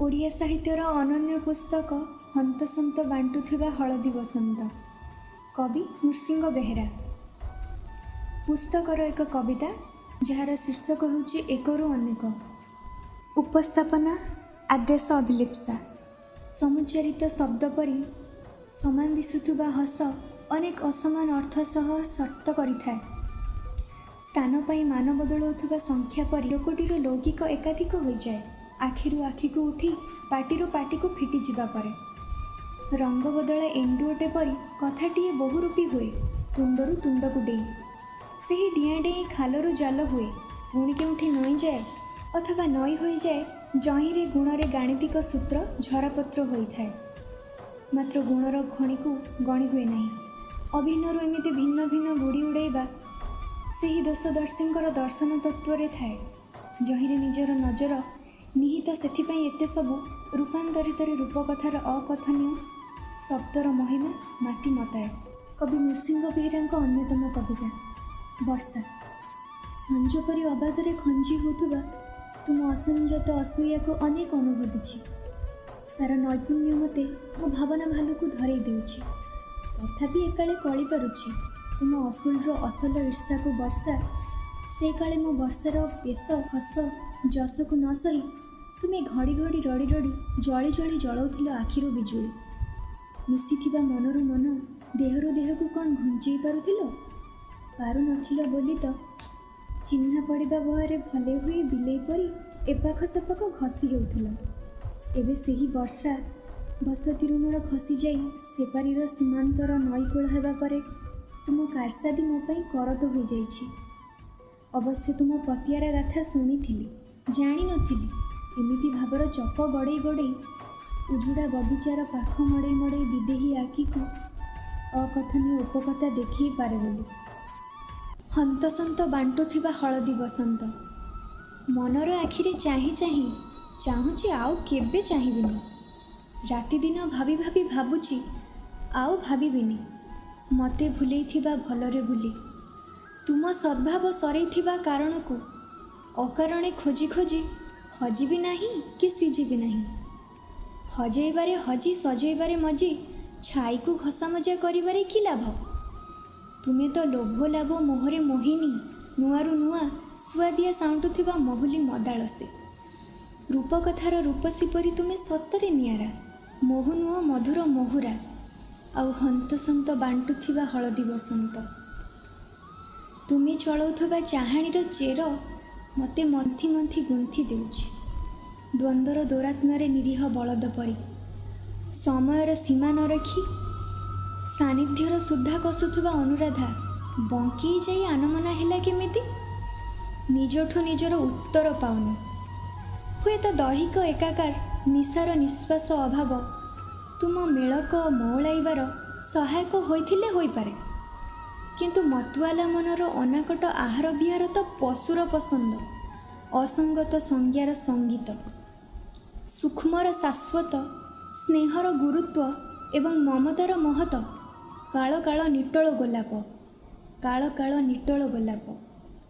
ଓଡ଼ିଆ ସାହିତ୍ୟର ଅନନ୍ୟ ପୁସ୍ତକ ହନ୍ତସନ୍ତ ବାଣ୍ଟୁଥିବା ହଳଦୀ ବସନ୍ତ, କବି ନୃସିଂହ ବେହେରା। ପୁସ୍ତକର ଏକ କବିତା ଯାହାର ଶୀର୍ଷକ ହେଉଛି ଏକରୁ ଅନେକ। ଉପସ୍ଥାପନା ଆଦ୍ୟାସ ଅଭିଲିପ୍ସା। ସମୁଚ୍ଚାରିତ ଶବ୍ଦ ପରି ସମାନ ଦିଶୁଥିବା ହସ ଅନେକ ଅସମାନ ଅର୍ଥ ସହ ସର୍ତ୍ତ କରିଥାଏ। ସ୍ଥାନ ପାଇଁ ମାନ ବଦଳାଉଥିବା ସଂଖ୍ୟା ପରି ଲୋକଟିର ଲୌକିକ ଏକାଧିକ ହୋଇଯାଏ, ଆଖିରୁ ଆଖିକୁ ଉଠି ପାଟିରୁ ପାଟିକୁ ଫିଟିଯିବା ପରେ। ରଙ୍ଗ ବଦଳା ଏଣ୍ଡୁଅଟେ ପରି କଥାଟିଏ ବହୁରୂପୀ ହୁଏ, ତୁଣ୍ଡରୁ ତୁଣ୍ଡକୁ ଡେଇଁ। ସେହି ଡିଆଁ ଡେଇଁ ଖାଲରୁ ଜାଲ ହୁଏ, ପୁଣି କେଉଁଠି ନଇଁଯାଏ ଅଥବା ନଈ ହୋଇଯାଏ। ଯହିଁରେ ଗୁଣରେ ଗାଣିତିକ ସୂତ୍ର ଝରାପତ୍ର ହୋଇଥାଏ, ମାତ୍ର ଗୁଣର ଖଣିକୁ ଗଣି ହୁଏ ନାହିଁ। ଅଭିନ୍ନରୁ ଏମିତି ଭିନ୍ନ ଭିନ୍ନ ଗୁଡ଼ି ଉଡ଼େଇବା ସେହି ଦୋଷଦର୍ଶୀଙ୍କର ଦର୍ଶନ ତତ୍ତ୍ୱରେ ଥାଏ, ଯହିଁରେ ନିଜର ନଜର ନିହିତ। ସେଥିପାଇଁ ଏତେ ସବୁ ରୂପାନ୍ତରିତରେ ରୂପକଥାର ଅକଥନୀୟ ଶବ୍ଦର ମହିମା ମାତି ମତାଏ। କବି ନୃସିଂହ ବେହେରାଙ୍କ ଅନ୍ୟତମ କବିତା ବର୍ଷା। ସଞ୍ଜ ପରି ଅବାଧରେ ଖଞ୍ଜି ହେଉଥିବା ତୁମ ଅସଂଯତ ଅସୂୟାକୁ ଅନେକ ଅନୁଭବିଛି। ତାର ନୈପୁଣ୍ୟ ମୋତେ ମୋ ଭାବନା ଭାଲୁକୁ ଧରେଇ ଦେଉଛି। ତଥାପି ଏକାଳେ କଳି ପାରୁଛି ତୁମ ଅସୁଲର ଅସଲ ଈର୍ଷାକୁ ବର୍ଷା। ସେ କାଳେ ମୋ ବର୍ଷାର ବେଶ ହସ ଯଶକୁ ନ ସହି ତୁମେ ଘଡ଼ି ଘଡ଼ି ରଡ଼ି ରଡ଼ି ଜଳି ଜଳି ଜଳାଉଥିଲ ଆଖିରୁ ବିଜୁଳି। ମିଶିଥିବା ମନରୁ ମନ, ଦେହରୁ ଦେହକୁ କ'ଣ ଘୁଞ୍ଚେଇ ପାରୁଥିଲ? ପାରୁନଥିଲ ବୋଲି ତ ଚିହ୍ନା ପଡ଼ିବା ଭୟରେ ଭଲେ ହୋଇ ବିଲେଇ ପରି ଏପାଖ ସେପାଖ ଘଷି ହେଉଥିଲ। ଏବେ ସେହି ବର୍ଷା ବସତିରୁ ମୋର ଖସିଯାଇ ସେପାରିର ସୀମାନ୍ତର ନଈକୂଳ ହେବା ପରେ ତୁମ କାରସାଦି ମୋ ପାଇଁ କରତ ହୋଇଯାଇଛି। ଅବଶ୍ୟ ତୁମ ପତିଆରା ଗାଥା ଶୁଣିଥିଲି, ଜାଣିନଥିଲି ଏମିତି ଭାବର ଚକ ଗଡ଼େଇ ଗଡ଼େଇ ଉଜୁଡ଼ା ବଗିଚାର ପାଖ ମଡ଼େଇ ମଡ଼େଇ ବିଦେହୀ ଆଖିକୁ ଅକଥନୀୟ ଉପକଥା ଦେଖେଇ ପାରେ ବୋଲି। ହନ୍ତସନ୍ତ ବାଣ୍ଟୁଥିବା ହଳଦୀ ବସନ୍ତ, ମନର ଆଖିରେ ଚାହିଁ ଚାହିଁ ଚାହୁଁଛି, ଆଉ କେବେ ଚାହିଁବିନି। ରାତିଦିନ ଭାବି ଭାବି ଭାବୁଛି, ଆଉ ଭାବିବିନି। ମୋତେ ଭୁଲେଇଥିବା ଭଲରେ ଭୁଲି, ତୁମ ସଦ୍ଭାବ ସରେଇଥିବା କାରଣକୁ ଅକାରଣେ ଖୋଜି ଖୋଜି ହଜିବି ନାହିଁ କି ସିଝିବି ନାହିଁ। ହଜେଇବାରେ ହଜି ସଜେଇବାରେ ମଜି ଛାଇକୁ ଘସାମଜା କରିବାରେ କି ଲାଭ? ତୁମେ ତ ଲୋଭ ଲାଭ ମୋହରେ ମୋହିନୀ, ନୂଆରୁ ନୂଆ ସୁଆଦିଆ ସାଉଁଟୁଥିବା ମହୁଲି ମଦାଳସେ। ରୂପକଥାର ରୂପସୀ ପରି ତୁମେ ସତରେ ନିଆରା, ମହୁ ନୁହଁ ମଧୁର ମହୁରା, ଆଉ ହନ୍ତସନ୍ତ ବାଣ୍ଟୁଥିବା ହଳଦୀ ବସନ୍ତ। ତୁମେ ଚଳାଉଥିବା ଚାହାଣୀର ଚେର ମୋତେ ମନ୍ଥି ମନ୍ଥି ଗୁନ୍ଥି ଦେଉଛି ଦ୍ୱନ୍ଦ୍ୱର ଦୌରାତ୍ମ୍ୟରେ ନିରୀହ ବଳଦ ପରି। ସମୟର ସୀମା ନ ରଖି ସାନ୍ନିଧ୍ୟର ସୁଦ୍ଧା କଷୁଥିବା ଅନୁରାଧା ବଙ୍କେଇ ଯାଇ ଆନମନା ହେଲା କେମିତି? ନିଜଠୁ ନିଜର ଉତ୍ତର ପାଉନି। ହୁଏତ ଦୈହିକ ଏକାକାର ନିଶାର ନିଶ୍ୱାସ ଅଭାବ ତୁମ ମେଳକ ମଉଳାଇବାର ସହାୟକ ହୋଇଥିଲେ ହୋଇପାରେ, କିନ୍ତୁ ମତୁଆଲା ମନର ଅନାକଟ ଆହାର ବିହାର ତ ପଶୁର ପସନ୍ଦ, ଅସଙ୍ଗତ ସଂଜ୍ଞାର ସଙ୍ଗୀତ। ସୂକ୍ଷ୍ମର ଶାଶ୍ୱତ ସ୍ନେହର ଗୁରୁତ୍ୱ ଏବଂ ମମତାର ମହତ କାଳ କାଳ ନିଟୋଳ ଗୋଲାପ, କାଳ କାଳ ନିଟୋଳ ଗୋଲାପ।